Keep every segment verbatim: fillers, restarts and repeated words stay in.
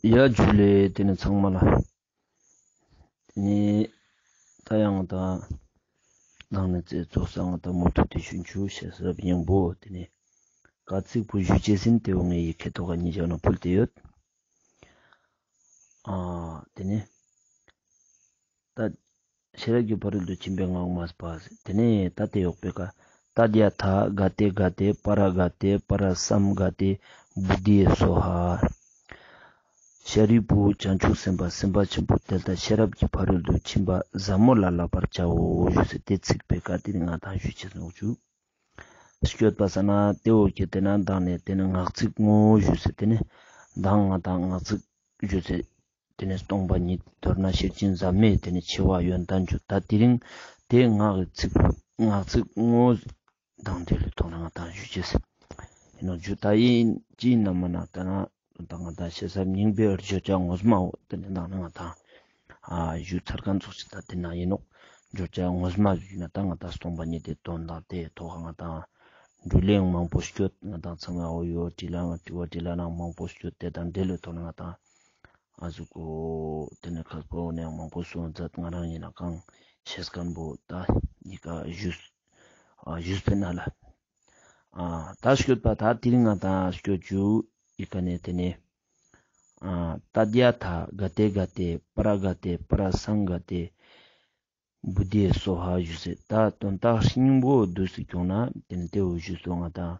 ཡ་ཇུ་ལེ། ཏེ་ནེ་ཚང་མ་ལ། ཏེ་ནེ་ད་ཡང་ད་ནང་ནེ་ཙེ་ཙོགས་སང་ད་མུ་མཐུད་དེ་ཞུ་ཅུག་ཤེས་རབ་སྙིང་པོ་ཏེ་ནེ་ཀ་ཚིག་པོ་ཞུ་ཅེས་ཨིན། ཏེ་བོ་ངའི་ཡི་གེ་ཐོག་ཁ་ཉིས་ཆ་ན་ཕུལ་ཏེ་ཡོད། ཨ་ཏེ་ནེ་ད་ཤེས་རབ་ཀྱི་ཕ་རོལ་ཏུ་ཕྱིན་པའི་ངག་དབང་མ་སྤ། ཏེ་ནེ་ད་ཏེ་ཡོག་པའི་ཀ། ཏདྱ་ཐཱ་ག་ཏེ་ག་ཏེ་པཱ་ར་ག་ཏེ་པཱ་ར་སཾ་ག་ཏེ་བོ་དྷི་ཡེ་སྭཱ་ཧཱ། ཤཱ་རིའི་བུ་བྱང་ཆུབ་སེམས་དཔའ་སེམས་དཔའ་ཆེན་པོ་དེ་ལྟར་ཤེས་རབ་ཀྱི་ཕ་རོལ་ཏུ་ཕྱིན་པ་ཟབ་མོ་ལ་བསླབ་པར་བྱའོ་ཞུས་སེ་ཏེ་ཚིག་པོའི་ཀ་ཏེ་ནེ་ང་དང་ཞུ་ཅེས་ནོག་ཅུ། སྐྱོད་པ་ས་ན་ཏེ་བོ་ཁྱེར་ཏེ་ན་མདང་ནེ་ཏེ་ནེ་ངག་ཚིག་ངོ་ཞུས་སེ་ཏེ་ནེ་མདང་ང་དང་ངག་ཚིག་ཞུས་སེ་ཏེ་ནེ་སྟོང་པ་ཉིད། མདོར་ན་ཤེར་ཕྱིན་ཟབ་མོའི་ཏེ་ནེ་ཆེ་བ་ཡོན་ཏན་བཅུ། ད་དེ་རིང་ཏེ་ངག་གི་ཚིག་ངག་ཚིག་ངོ་དང་འབྲེལ་ལོ་ཐོག་ནེ་ང་དང་ཞུ་ཅེས་ཨིན་ནོག་ཅུ། ད་ཨིན་ཅི་ཨིན་ན་མ་ན་ད་ན་ད་ང་དང་ཤེས་རབ་སྙིང་པོའི་བརྗོད་བྱ་ངོ་མ་བོ་ཏེ་ནེ་མདང་ནེ་ང་དང་ཨ་ཞུ་ཚར་ཁན་ཙོགས་ཤིག་ད་ཏེ་ན་ཨིན་ནོག། བརྗོད་བྱ་ངོ་མ་ཞུས་ན་ད་ང་དང་སྟོང་པ་ཉིད་དི་དོན་དང་ཏེ་ཐོག་ཁ་ང་དང་འགྲོ་ལན་མང་པོ་སྐྱོད། ང་དང་ཚང་མ་འོ་ཡོད་དྲི་ལན་དྲི་བ་དྲི་ལན་ནང་མང་པོ་སྐྱོད། ཏེ་དང་འབྲེལ་ལོ་ཐོག་ནེ་ང་དང་ཨ་ཟུག་གོ་ཏེ་ནེ་ཁ་སྤོ་ནེ་མང་པོ་སོང་ཛད། ང་རང་ཨིན་ན་གང་ཤེས་ཁན་བོ་ད་ཨི་ཀ་ཞུས་ཨ་ཞུས་པེ་ན་ལ། ཨ་ད་སྐྱོད་པ་ད་དེ་རིང་ང་དང་སྐྱོད་ཅུག་ཨི་ཀ་ནེ་ཏེ་ནེ་ཨ་ཏདྱ་ཐཱ་ག་ཏེ་ག་ཏེ་པཱ་ར་ག་ཏེ་པཱ་ར་སཾ་ག་ཏེ་བོ་དྷི་ཡེ་སྭཱ་ཧཱ་ཞུས་སེ་ད་དོན་དག་སྙིང་པོ་འདུག་སེ་ཁྱོང་ན་ཏེ་ནེ་ཏེ་བོ་ཞུས་སོ་ང་དང་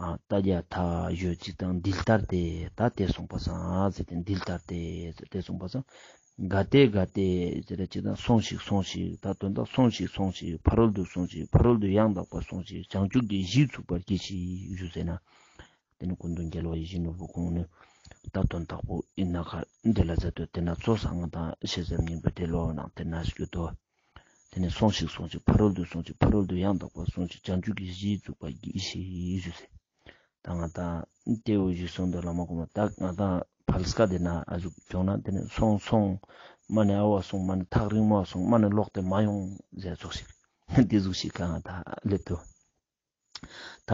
ཨ་ཏདྱ་ཐཱ་ཞུ་ཅིག་དང་འདི་ལྟར་ཏེ་ད་ཏེ་སོང་པ་སང་ཟེར་ཏེ་འདི་ལྟར་ཏེ་ཟེར་ཏེ་སོང་པ་སང་ག་ཏེ་ག་ཏེ་ཟེར་ཅིག་དང་སོང་ཞིག་སོང་ཞིག་ད་དོན་དག་སོང་ཞིག་སོང་ཞིག་ཕ་རོལ་ཏུ་སོང་ཞིག་ཕ་རོལ་ཏུ་ཡང་དག་པར་སོང་ཞིག་བྱང་ཆུབ་ཀྱི་གཞི་ཚུགས་པར་གྱིས་ཤིག་ཞུས་སེ་ན། ཏེ་ནེ་སྐུ་མདུན་རྒྱལ་བ་ཡིད་བཞིན་ནོར་བུ་ཁོང་ནེ་ད་དོན་དག་པོ་ཨིན་ན་ཁ་འདི་ལ་ཛད་དོ། ཏེ་ནེ་ཙོགས་སང་ང་དང་ཤེས་རབ་སྙིང་པོའི་ཏེ་ལོ་ནང་ཏེ་ནེ་སྐྱོད་དོ། ཏེ་ནེ་སོང་ཞིག་སོང་ཞིག་ཕ་རོལ་ཏུ་སོང་ཞིག་ཕ་རོལ་ཏུ་ཡང་དག་པར་སོང་ཞིག་བྱང་ཆུབ་ཀྱི་གཞི་ཚུགས་པར་གྱིས་ཤིག་ཞུས་སེ། ད་ང་དང་ཏེ་བོ་ཞུས་སོང་དོ་ལ་མ་གོ་མ་ད་ང་དང་ཕལ་སྐད་ཏེ་ན་ཨ་ཟུག་ཁྱོང་ན་ཏེ་ནེ་སོང་སོང་མ་ནེ་ཨ་བ་སོང་མ་ནེ་ཐག་རིང་མོ་སོང་མ་ནེ་ལོག་སྟེ་མ་ཡོང་ཟེར་ཙོགས་ཤིག་ཏེ་ཟུག་ཤིག་ག་ང་དང་ལེབ་དོ། ད་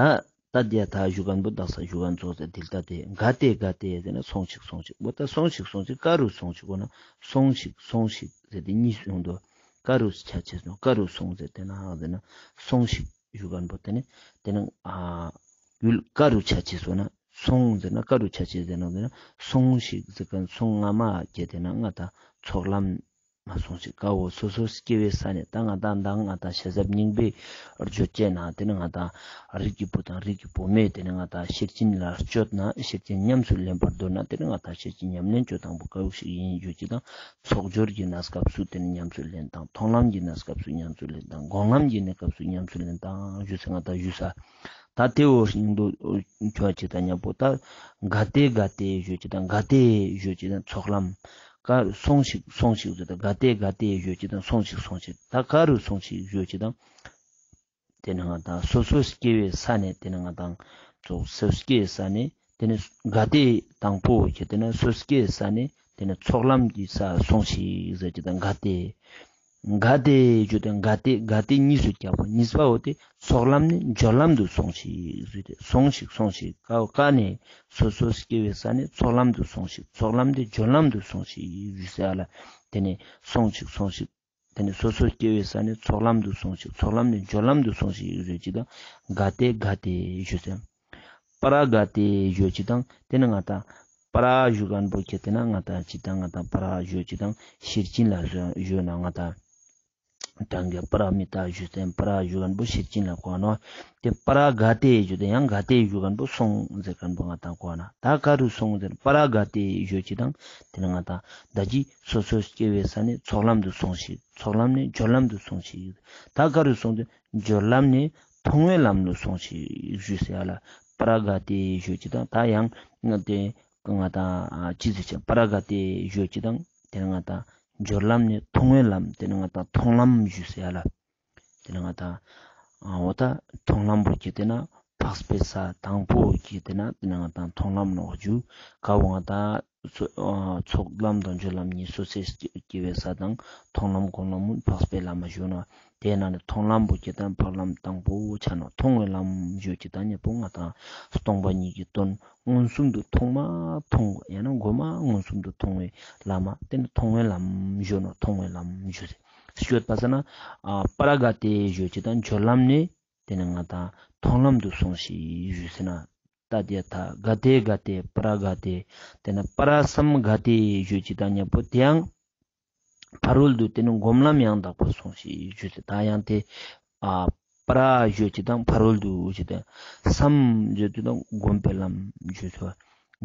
ཏདྱ་ཐཱ་ཞུ་ཁན་བོ་དག་ས་ཞུ་ཁན་ཙོགས་ཟེར་འདི་ལྟ་སྟེ་ག་ཏེ་ག་ཏེ་ཟེར་ན་སོང་ཞིག་སོང་ཞིག་བོ་ད་སོང་ཞིག་སོང་ཞིག་ག་རུ་སོང་ཞིག་བོ་ན་སོང་ཞིག་སོང་ཞིག་ཟེར་ཏེ་གཉིས་སུ་ཡོང་དོ། ག་རུ་ཆ་ཅེས་སོང་ག་རུ་སོང་ཟེར་ཏེ་ན་ཟེར་ན་སོང་ཞིག་ཞུ་ཁན་བོ་ཏེ་ནེ་ཏེ་ནེ་ཨ་ཡུལ་ག་རུ་ཆ་ཅེས་སོང་ན་སོང་ཟེར་ན་ག་རུ་ཆ་ཅེས་ཟེར་ན་ཟེར་ན་སོང་ཞིག་ཟེར་ཁན་སོང་ང་མ་ཁྱེར་ཏེ་ན་ང་དང་ཚོགས་ལམ་མ་སོང་ཞིག་ཀ་བོ་སོ་སོ་སྐྱེ་བོའི་ས་ནེ་ད་ང་དང་མདང་ང་དང་ཤེས་རབ་སྙིང་པོའི་བརྗོད་བྱ་ན་ཏེ་ནེ་ང་དང་རིགས་ཀྱི་བུ་དང་རིགས་ཀྱི་བུ་མོས་ཏེ་ནེ་ང་དང་ཤེར་ཕྱིན་ལ་སྤྱོད་ན་ཤེར་ཕྱིན་ཉམས་སུ་ལེན་པར་འདོད་ན་ཏེ་ནེ་ང་དང་ཤེར་ཕྱིན་ཉམས་ལེན་བཅོ་སྟངས་པོ་ཀ་བོ་ཞིག་ཨིན་ཞུ་ཅིག་དང་ཚོགས་སྦྱོར་གྱི་གནས་སྐབས་སུ་ཏེ་ནེ་ཉམས་སུ་ལེན་དང་མཐོང་ལམ་གྱི་གནས་སྐབས་སུ་ཉམས་སུ་ལེན་དང་སྒོམ་ལམ་གྱི་གནས་སྐབས་སུ་ཉམས་སུ་ལེན་དང་ཞུས་སེ་ང་དང་ཞུས་ས། ད་ཏེ་བོ་སྙིང་པོ་ཁྱོང་ཅིག་དང་ཉམ་པོ་ད་ག་ཏེ་ག་ཏེ་ཞུ་ཅིག་དང་ག་ཏེ་ཞུ་ཅིག་དང་ཚོགས་ལམ་ག་སོང་ཞིག་སོང་ཞིག་ཟེར་ད་ག་ཏེ་ག་ཏེ་ཞུ་ཅིག་དང་སོང་ཞིག་སོང་ཞིག་ད་ག་རུ་སོང་ཞིག་ཞུ་ཅིག་དང་ཏེ་ནེ་ང་དང་སོ་སོ་སྐྱེ་བོའི་ས་ནེ་ཏེ་ནེ་ང་དང་ཙོགས་སོ་སྐྱེ་བོའི་ས་ནེ་ཏེ་ནེ་ག་ཏེ་དང་པོ་ཁྱེར་ཏེ་ན་སོ་སྐྱེ་བོའི་ས་ནེ་ཏེ་ནེ་ཚོགས་ལམ་གྱི་ས་སོང་ཞིག་ཟེར་ཅིག་དང་ག་ཏེ། ག་ཏེ་ཞུ་དང་ག་ཏེ་ག་ཏེ་གཉིས་སུ་རྒྱག་པ་གཉིས་པ་བོ་ཏེ་ཚོགས་ལམ་ནེ་སྦྱོར་ལམ་དུ་སོང་ཞིག་ཞུས་ཏེ་སོང་ཞིག་སོང་ཞིག་ཀ་ཀ་ནེ་སོ་སོ་སྐྱེ་བོའི་ས་ནེ་ཚོགས་ལམ་དུ་སོང་ཞིག་ཚོགས་ལམ་ནེ་སྦྱོར་ལམ་དུ་སོང་ཞིག་ཞུས་ཟེར་ཨ་ལ། ཏེ་ནེ་སོང་ཞིག་སོང་ཞིག་ཏེ་ནེ་སོ་སོ་སྐྱེ་བོའི་ས་ནེ་ཚོགས་ལམ་དུ་སོང་ཞིག་ཚོགས་ལམ་ནེ་སྦྱོར་ལམ་དུ་སོང་ཞིག་ཞུ་ཅིག་དང་ག་ཏེ་ག་ཏེ་ཞུས་ཟེར། པཱ་ར་ག་ཏེ་ཞུ་ཅིག་དང་ཏེ་ནེ་ང་དང་པཱ་ར་ཞུ་ཁན་བོ་ཁྱེར་ཏེ་ན་ང་དང་ཅིག་དང་ང་དང་པཱ་ར་ཞུ་ཅིག་དང་ཤེར་ཕྱིན་ལ་ཞུ་ན་ང་དང་གྲངས་ཀྱི་པཱ་ར་མི་ཏཱ་ཞུས་ཏེ་པཱ་ར་ཞུ་ཁན་བོ་ཤེར་ཕྱིན་ལ་གོ་ནོག། ཏེ་པཱ་ར་ག་ཏེ་ཞུ་ཏེ་ཡང་ག་ཏེ་ཞུ་ཁན་བོ་སོང་ཟེར་ཁན་བོ་ང་དང་གོ་ན་ད་ག་རུ་སོང་ཟེར་པཱ་ར་ག་ཏེ་ཞུ་ཅིག་དང་ཏེ་ནེ་ང་དང་ད་ཅི་སོ་སོ་སྐྱེ་བོའི་ས་ནེ་ཚོགས་ལམ་དུ་སོང་ཞིག་ཚོགས་ལམ་ནེ་སྦྱོར་ལམ་དུ་སོང་ཞིག་ད་ག་རུ་སོང་ཟེར་སྦྱོར་ལམ་ནེ་མཐོང་བའི་ལམ་ལ་སོང་ཞིག་ཞུས་ཟེར་ཨ་ལ། པཱ་ར་ག་ཏེ་ཞུ་ཅིག་དང་ད་ཡང་ང་ཏེ་ང་དང་ཅི་ཟེར་ཅིག་པཱ་ར་ག་ཏེ་ཞུ་ཅིག་དང་ཏེ་ནེ་ང་དང་སྦྱོར་ལམ་ནེ་མཐོང་བའི་ལམ་ཏེ་ནེ་ང་དང་མཐོང་ལམ་ཞུས་ཟེར་ཨ་ལ། ཏེ་ནེ་ང་དང་འོ་ད་མཐོང་ལམ་བོ་ཁྱེར་ཏེ་ན་འཕགས་པའི་ས་དང་པོ་ཁྱེར་ཏེ་ན་ཏེ་ནེ་ང་དང་མཐོང་ལམ་ནོག་ཞུ། ཀ་བོ་ང་དང་ཚོགས་ལམ་དང་སྦྱོར་ལམ་གཉིས་སོ་སོའི་སྐྱེ་བོའི་ས་དང་མཐོང་ལམ་སྒོམ་ལམ་འཕགས་པའི་ལམ་ཞུ་ན། དེ་ནང་ནས་མཐོང་ལམ་པོ་ཁྱེར་ཏེ་ན་འཕགས་ལམ་དང་པོ་ཆ་ནོག། མཐོང་བའི་ལམ་ཞུ་ཅེས་ད་ཉམ་པོ་ང་ཏང་སྟོང་པ་ཉིད་ཀྱི་དོན་མངོན་སུམ་དུ་མཐོང་མ་མཐོང་ཡང་ན་གོ་མ་མངོན་སུམ་དུ་མཐོང་བའི་ལམ་མ་དེ་ནི་མཐོང་བའི་ལམ་ཞུ་ནོག། མཐོང་བའི་ལམ་ཞུ་ཟེར། ཤོད་པ་ས་ན་ཨ་པ་ར་ག་ཏེ་ཞུ་ཅེས་ད་སྦྱོར་ལམ་ནས་དེ་ནི་ང་ཏང་མཐོང་ལམ་དུ་སོང་ཞིག་ཞུ་ཟེར་ན། ཏ་དྱ་ཐཱ། ག་ཏེ་ག་ཏེ་པ་ར་ག་ཏེ། དེ་ནས་པ་ར་སཾ་ག་ཏེ་ཞུ་ཅེས་ད་ཉམ་པོ་དེ་ཡང་ཕ་རོལ་ཏུ་དེ་ནི་སྒོམ་ལམ་ཡང་དག་པ་སོང་ཞིག་ཞུ་ཅེས་ད་ཡང་དེ་ཨ་པ་ར་ཞུ་ཅེས་དང་ཕ་རོལ་ཏུ་ཞུ་ཅེས་དང་སཾ་ཞུ་ཅེས་དང་སྒོམ་པའི་ལམ་ཞུ་ཅེས།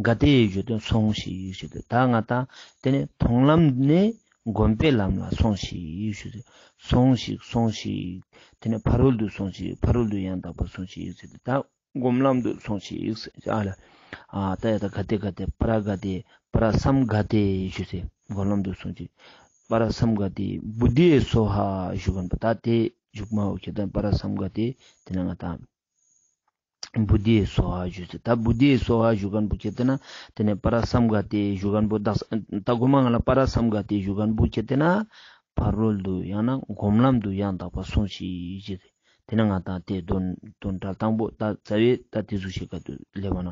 ག་ཏེ་ཞུ་ཅེས་དང་སོང་ཞིག་ཞུ་ཅེས་ད་ང་ཏང་དེ་ནི་མཐོང་ལམ་ནས་སྒོམ་པའི་ལམ་ལ་སོང་ཞིག་ཞུ་ཅེས། སོང་ཞིག་སོང་ཞིག་དེ་ནི་ཕ་རོལ་ཏུ་སོང་ཞིག་ཕ་རོལ་ཏུ་ཡང་དག་པ་སོང་ཞིག་ཞུ་ཅེས་ད། སྒོམ་ལམ་དུ་སོང་ཞིག་ཟེར་ཨ་ལ། ཨ་ཏ་ཡ་ཐཱ། ག་ཏེ་ག་ཏེ་པ་ར་ག་ཏེ་པ་ར་སཾ་ག་ཏེ་ཞུ་ཅེས་སྒོམ་ལམ་དུ་སོང་ཞིག། པ་ར་སཾ་ག་ཏེ་བོ་དྷི་ཡེ་སྭཱ་ཧཱ་ཞུ་མཁན་པོ་ད་དེ་མཇུག་མ་འོ་ཁྱེར་ཏེ་ན་པ་ར་སཾ་ག་ཏེ་དེ་ནི་ང་ཏང་བོ་དྷི་ཡེ་སྭཱ་ཧཱ་ཞུ་ཅེས་ད་བོ་དྷི་ཡེ་སྭཱ་ཧཱ་ཞུ་མཁན་པོ་ཁྱེར་ཏེ་ན་དེ་ནི་པ་ར་སཾ་ག་ཏེ་ཞུ་མཁན་པོ་དག་ད་གོ་མ་ང་ལ་པ་ར་སཾ་ག་ཏེ་ཞུ་མཁན་པོ་ཁྱེར་ཏེ་ན་ཕ་རོལ་ཏུ་ཡང་ན་སྒོམ་ལམ་དུ་ཡང་དག་པ་སོང་ཞིག་ཟེར། དེ་ནི་ང་ཏང་དེ་དོན་དོན་དག་དང་པོ་ད་རྩ་བའི་ད་དེ་ཟུག་ཤིག་ག་ཏུ་སླེབས་པ་ན་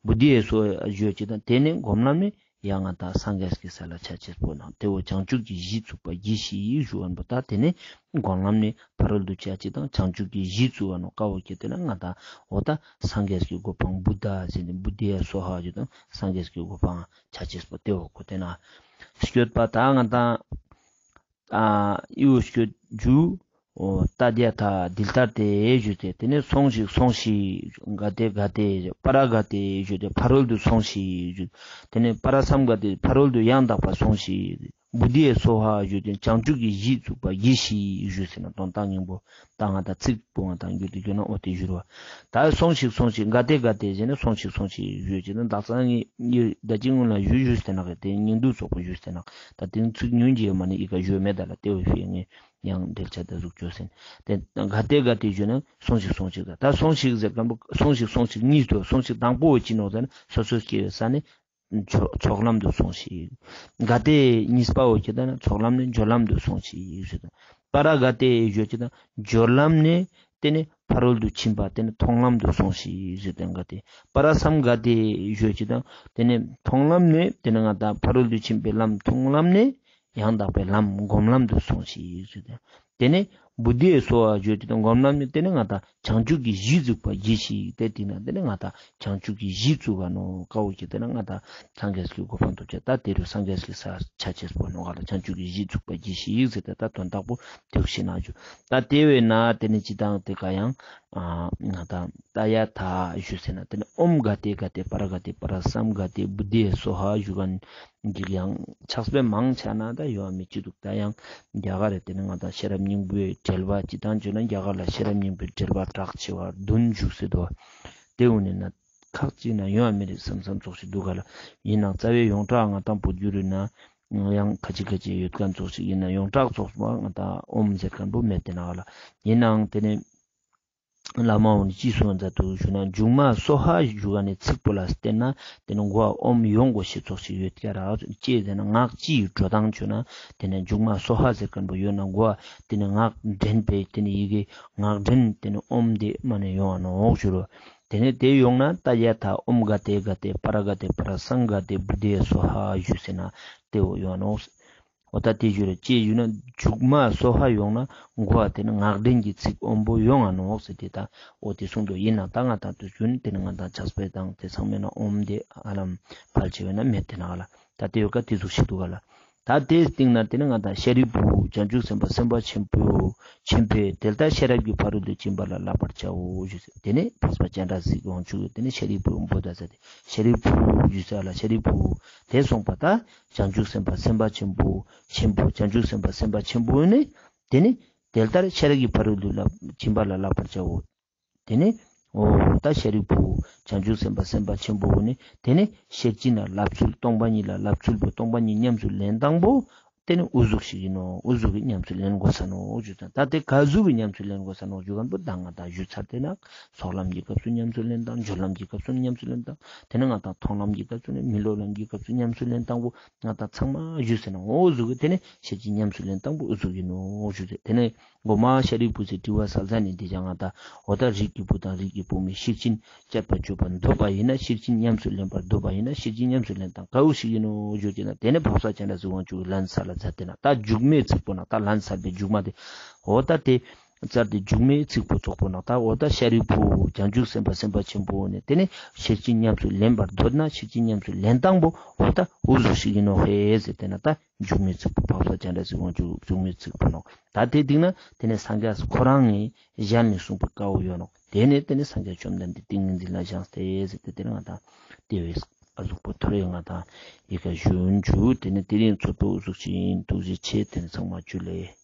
བོ་དྷི་ཡེ་སྭཱ་ཧཱ་ཞུ་ཅེས་དང་དེ་ནི་སྒོམ་ལམ་ནས་ཡང་ང་ཏང་སངས་རྒྱས་ཀྱི་ས་ལ་ཆ་ཅེས་པོ་ནང་དེ་བོ་བྱང་ཆུབ་ཀྱི་གཞི་ཚུགས་པ་གྱིས་ཤིག་ཞུ་མཁན་པོ་ད་དེ་ནི་སྒོམ་ལམ་ནས་ཕ་རོལ་ཏུ་ཆ་ཅེས་དང་བྱང་ཆུབ་ཀྱི་གཞི་ཚུགས་པ་ནོག་ཀ་བོ་ཁྱེར་ཏེ་ན་ང་ཏང་འོ་ད་སངས་རྒྱས་ཀྱི་གོ་འཕང་བུདྡྷ་ཟེར་ནས་བོ་དྷི་ཡེ་སྭཱ་ཧཱ་ཞུ་དང་སངས་རྒྱས་ཀྱི་གོ་འཕང་ཆ་ཅེས་པོ་དེ་བོ་གོ་དེ་ན་ཤོད་པ་ད་ང་ཏང་ཨ་ཡུ་ཤོད་ཇུ། ཨོ་ཏ་དྱ་ཐཱ། འདི་ལྟར་ཏེ་ཞུ་ཅེས་དེ་ནི་སོང་ཞིག་སོང་ཞིག་ག་ཏེ་ག་ཏེ་པ་ར་ག་ཏེ་ཞུ་ཅེས་ཕ་རོལ་ཏུ་སོང་ཞིག་ཞུ། དེ་ནི་པ་ར་སཾ་ག་ཏེ་ཕ་རོལ་ཏུ་ཡང་དག་པ་སོང་ཞིག། བོ་དྷི་ཡེ་སྭཱ་ཧཱ་ཞུ་ཅེས་བྱང་ཆུབ་ཀྱི་གཞི་ཚུགས་པ་གྱིས་ཤིག་ཞུ་ཟེར་ན་དོན་དག་སྙིང་པོ་ད་ང་ཏང་ཚིག་པོ་ང་ཏང་འགྱུར་དུ་འགྱུར་ན་འོ་དེ་ཞུ་རུ་བ། ད་སོང་ཞིག་སོང་ཞིག་ག་ཏེ་ག་ཏེ་ཟེར་ན་སོང་ཞིག་སོང་ཞིག་ཞུ་ཅེས་ན་དག་ས་ངའི་ད་ཅི་སྔོན་ལ་ཞུ་ཞུས་ཏེ་ན་ག་ཏེ་སྙིང་བསྡུས་ཚོགས་པ་ཞུས་ཏེ་ན་ད་དེ་ཚིག་ཉུང་ཅེས་མ་ནི་ཨི་ཀ་ཞུ་མེད་ད་ལ་དེ་བོ་ཕི་ངས་ཡང་འགྲེལ་བཤད་ད་ཟུག་ཅོས་ཟིན། དེ་ག་ཏེ་ག་ཏེ་ཞུ་ན་སོང་ཞིག་སོང་ཞིག་ད་ད་སོང་ཞིག་ཟེར་མཁན་པོ་སོང་ཞིག་སོང་ཞིག་གཉིས་དུ་སོང་ཞིག་དང་པོ་བོ་ཅི་ནོག་ཟེར་ན་སོ་སོ་སྐྱེ་བོའི་ས་ནས་ཚོགས་ཚོགས་ལམ་དུ་སོང་ཞིག། ག་ཏེ་གཉིས་པ་བོ་ཁྱེར་ཏེ་ན་ཚོགས་ལམ་ནས་སྦྱོར་ལམ་དུ་སོང་ཞིག་ཞུ་དང་། པ་ར་ག་ཏེ་ཞུ་ཅེས་དང་སྦྱོར་ལམ་ནས་དེ་ནི་ཕ་རོལ་ཏུ་ཕྱིན་པ་དེ་ནི་མཐོང་ལམ་དུ་སོང་ཞིག་ཞུ་དང་། ག་ཏེ་པ་ར་སཾ་ག་ཏེ་ཞུ་ཅེས་དང་དེ་ནི་མཐོང་ལམ་ནས་དེ་ནི་ང་ཏང་ཕ་རོལ་ཏུ་ཕྱིན་པའི་ལམ་མཐོང་ལམ་ནས་ཡང་དག་པའི་ལམ་སྒོམ་ལམ་དུ་སོང་ཞིག་ཞུ་དང་། དེ་ནས་བོ་དྷི་ཡེ་སྭཱ་ཧཱ་ཞུ་ཅེས་དང་སྒོམ་ལམ་ནི་དེ་ནི་ང་ཏང་བྱང་ཆུབ་ཀྱི་གཞི་ཚུགས་པ་གྱིས་ཤིག། དེ་དེ་ན་དེ་ནི་ང་ཏང་བྱང་ཆུབ་ཀྱི་གཞི་ཚུགས་པ་ནོག་ཀ་བོ་ཁྱེར་ཏེ་ན་ང་ཏང་སངས་རྒྱས་ཀྱི་གོ་འཕང་ཐོབ་ཅེས་ད་དེ་རུ་སངས་རྒྱས་ཀྱི་ས་ཆ་ཅེས་པོ་ནོག་ག་ལ། བྱང་ཆུབ་ཀྱི་གཞི་ཚུགས་པ་གྱིས་ཤིག་ཟེར་ཏེ་ད་དོན་དག་པོ་དེ་བོ་ཤེས་ན་ཞུ། ད་དེ་བས་ན་དེ་ནི་ཅི་དང་དེ་ག་ཡང་ཨ་ང་ཏང་ཏ་ཡ་ཐཱ་ཞུ་ཟེར་ན་དེ་ནི་ཨོཾ་ག་ཏེ་ག་ཏེ་པ་ར་ག་ཏེ་པ་ར་སཾ་ག་ཏེ་བོ་དྷི་ཡེ་སྭཱ་ཧཱ་ཞུ་མཁན་འདི་ཡང་ཕྱག་དཔེ་མང་ཆ་ན་ད་ཡོད་མི་ཅི་འདུག། ད་ཡང་རྒྱ་གར་རེ་དེ་ནི་ང་ཏང་ཤེས་རབ་སྙིང་པོའི་འགྲེལ་པ་ཅི་དང་བརྗོད་ན་རྒྱ་གར་ལ་ཤེས་རབ་སྙིང་པོའི་འགྲེལ་པ་གྲགས་ཆེ་བ་བདུན་བཞུགས་སེ་འདུག། དེ་འུ་ནི་ན་ཁག་ཅིག་ན་ཡོད་མི་རེད་བསམ་བསམ་ཙོགས་ཤིག་འདུག་ག་ལ། ཡིན་ནའང་རྩ་བའི་ཡོངས་གྲགས་ང་ཏང་བོད་བརྒྱུད་རེད་ན་ཡང་ཁ་ཅིག་ཁ་ཅིག་ཡོད་མཁན་ཙོགས་ཤིག་ཡིན་ན་ཡོངས་གྲགས་ཙོགས་པ་ང་ཏང་ཨོཾ་ཟེར་མཁན་པོ་མེད་དེ་ན་ག་ལ། ཡིན་ནའང་དེ་ནི་བླ་མ་འོ་ནི་ཅི་གསུངས་མཛད་འདུག་ཞུ་ན་མཇུག་མ་སྭཱ་ཧཱ་ཞུ་མཁན་ནི་ཚིག་པོ་ལ་བརྟེན་ན་དེ་ནི་མགོ་ཨོཾ་ཡོང་དགོས་ཤེས་ཙོགས་ཤིག་ཡོད་ཀྱག་ར། ཅི་ཟེར་ན་ངག་སྤྱི་ཡི་འགྲོ་སྟངས་བྱུང་ན་དེ་ནི་མཇུག་མ་སྭཱ་ཧཱ་ཟེར་མཁན་པོ་ཡོད་ན་མགོ་དེ་ནི་ངག་འདྲེན་པའི་དེ་ནི་ཡི་གེ་ངག་འདྲེན་དེ་ནི་ཨོཾ་དེ་མ་ནི་ཡོང་ང་ནོག་ཞུ་རོ། དེ་ནི་དེ་ཡོང་ན་ཏ་ཡ་ཐཱ་ཨོཾ་ག་ཏེ་ག་ཏེ་པ་ར་ག་ཏེ་པ་ར་སཾ་ག་ཏེ་བོ་དྷི་ཡེ་སྭཱ་ཧཱ་ཞུ་ཟེར་ན་དེ་བོ་ཡོང་ང་ནོག། འོ་ད་དེ་ཞུ་རེ་ཅེས་ཞུ་ན་མཇུག་མ་སྭཱ་ཧཱ་ཡོང་ན་མགོ་བ་དེ་ནི་ངག་འདྲེན་གྱི་ཚིག་ཨོཾ་པོ་ཡོང་ང་ནོག་ཟེར་ཏེ་ད་འོ་དེ་གསུངས་འདུག། ཡིན་ན་ད་ང་ཏང་དུས་རྒྱུན་དེ་ནི་ང་ཏང་ཕྱག་དཔེ་དང་དེ་ཚང་མའི་ནང་ཨོཾ་དེ་ཧ་ལམ་ཕལ་ཆེ་བའི་ནང་མེད་དེ་ན་ག་ལ། ད་དེ་ཡོད་ཀ་དེ་ཟུག་ཤིག་འདུག་ག་ལ། ད་དེའི་སྟེང་ན་དེ་ནི་ང་ཏང་ཤཱ་རིའི་བུ་བྱང་ཆུབ་སེམས་དཔའ་སེམས་དཔའ་ཆེན་པོ་ཆེན་པོས་དེ་ལྟར་ཤེས་རབ་ཀྱི་ཕ་རོལ་ཏུ་ཕྱིན་པ་ལ་བསླབ་པར་བྱའོ་ཞུ་ཟེར། དེ་ནི་འཕགས་པ་སྤྱན་རས་གཟིགས་དབང་ཕྱུག་གིས་དེ་ནི་ཤཱ་རིའི་བུ་བོ་ད་ཟེར་ཏེ་ཤཱ་རིའི་བུ་ཞུ་ས་ལ་ཤཱ་རིའི་བུ་དེ་གསུངས་པ་ད། བྱང་ཆུབ་སེམས་དཔའ་སེམས་དཔའ་ཆེན་པོ་ཆེན་པོ་བྱང་ཆུབ་སེམས་དཔའ་སེམས་དཔའ་ཆེན་པོ་ནི་དེ་ནི་དེ་ལྟར་ཤེས་རབ་ཀྱི་ཕ་རོལ་ཏུ་ཕྱིན་པ་ལ་བསླབ་པར་བྱའོ། དེ་ནི་འོ་ད་ཤཱ་རིའི་བུ་བྱང་ཆུབ་སེམས་དཔའ་སེམས་དཔའ་ཆེན་པོ་ནི་དེ་ནི་ཤེར་ཕྱིན་ལ་བསླབ་ཚུལ་སྟོང་པ་ཉིད་ལ་བསླབ་ཚུལ་བོ་སྟོང་པ་ཉིད་ཉམས་སུ་ལེན་སྟངས་པོ་ དེ་ནི་འུ་ཟུག་ཞིག་ཨིན་ནོག། འུ་ཟུག་གི་ཉམས་སུ་ལེན་དགོས་ས་ནོག་ཞུ་ཙང་། ད་དེ་ག་ཟུག་གི་ཉམས་སུ་ལེན་དགོས་ས་ནོག་ཞུ་མཁན་པོ་ད་ང་དང་ཞུ་ཚར་ཏེ་ན། ཚོགས་ལམ་གྱི་སྐབས་སུ་ཉམས་སུ་ལེན་དང་། སྦྱོར་ལམ་གྱི་སྐབས་སུ་ཉམས་སུ་ལེན་དང་། དེ་ནི་ང་དང་མཐོང་ལམ་གྱི་སྐབས་སུ་ནི་མི་སློབ་ལམ་གྱི་སྐབས་སུ་ཉམས་སུ་ལེན་སྟངས་པོ་ང་དང་ཚང་མ་ཞུས་ཟེར་ན། འོ་ཟུག་གི་དེ་ནི་ཤེར་ཕྱིན་ཉམས་སུ་ལེན་སྟངས་པོ་འུ་ཟུག་ཨིན་ནོག་ཞུ་ཟེར། དེ་ནི་གོ་མ་ཤཱ་རིའི་བུ་ཟེར་དྲི་བ་ཟབ་ས་ནི་འདི་ཅང་ང་དང་འོ་ད་རིགས་ཀྱི་བུ་དང་རིགས་ཀྱི་བུ་མོས་ཤེར་ཕྱིན་སྤྱད་པར་འཇུག་པར་འདོད་པ་ཡིན་ན། ཤེར་ཕྱིན་ཉམས་སུ་ལེན་པར་འདོད་པ་ཡིན་ན། ཤེར་ཕྱིན་ཉམས་སུ་ལེན་སྟངས་ག་འུ་ཞིག་ཨིན་ནོག་ཞུ་ཅེ་ན། དེ་ནི་འཕགས་པ་སྤྱན་རས་གཟིགས་དབང་ཕྱུག་གི་ལན་གསལ་ལ་མཛད་དེ་ན། ད་མཇུག་མའི་ཚིག་པོ་ན་ད་ལན་གསལ་བའི་མཇུག་མ་དེ་འོ་ད་དེ་ཙར་དེ་མཇུག་མའི་ཚིག་པོ་ཙོགས་པོ་ན་ད་འོ་ད་ཤཱ་རིའི་བུ་བྱང་ཆུབ་སེམས་དཔའ་སེམས་དཔའ་ཆེན་པོ་ནི་དེ་ནི་ཤེར་ཕྱིན་ཉམས་སུ་ལེན་པར་འདོད་ན། ཤེར་ཕྱིན་ཉམས་སུ་ལེན་སྟངས་པོ་འོ་ད་འུ་ཟུག་ཞིག་ཨིན་ནོག་ཧེ་ཟེར་ཏེ་ན། ད་མཇུག་མའི་ཚིག་པོ་འཕགས་པ་སྤྱན་རས་གཟིགས་དབང་ཕྱུག་མཇུག་མའི་ཚིག་པོ་ནོག། ད་དེ་དེ་ན་དེ་ནི་སངས་རྒྱས་ཁོ་རང་ངི་ཞལ་ནས་གསུངས་པའི་བཀའ་བོ་ཡོད་ནོག། དེ་ནི་དེ་ནི་སངས་རྒྱས་བཅོམ་ལྡན་འདས་ཏིང་ངེ་འཛིན་ལ་བཞེངས་ཏེ་ཟེར་ཏེ་དེ་ནི་ང་དང་དེ་བས་ཨ་ཟུག་པོ་ཐོ་རེ་ང་དང་ཡི་གེ་ཞུ་འཇུ་དེ་ནི་དེ་རིང་ཚོགས་པོ་འུ་ཟུག་ཅིག་ཨིན། ཐུགས་རྗེ་ཆེ། དེ་ནི་ཚང་མ་ཇུ་ལེ།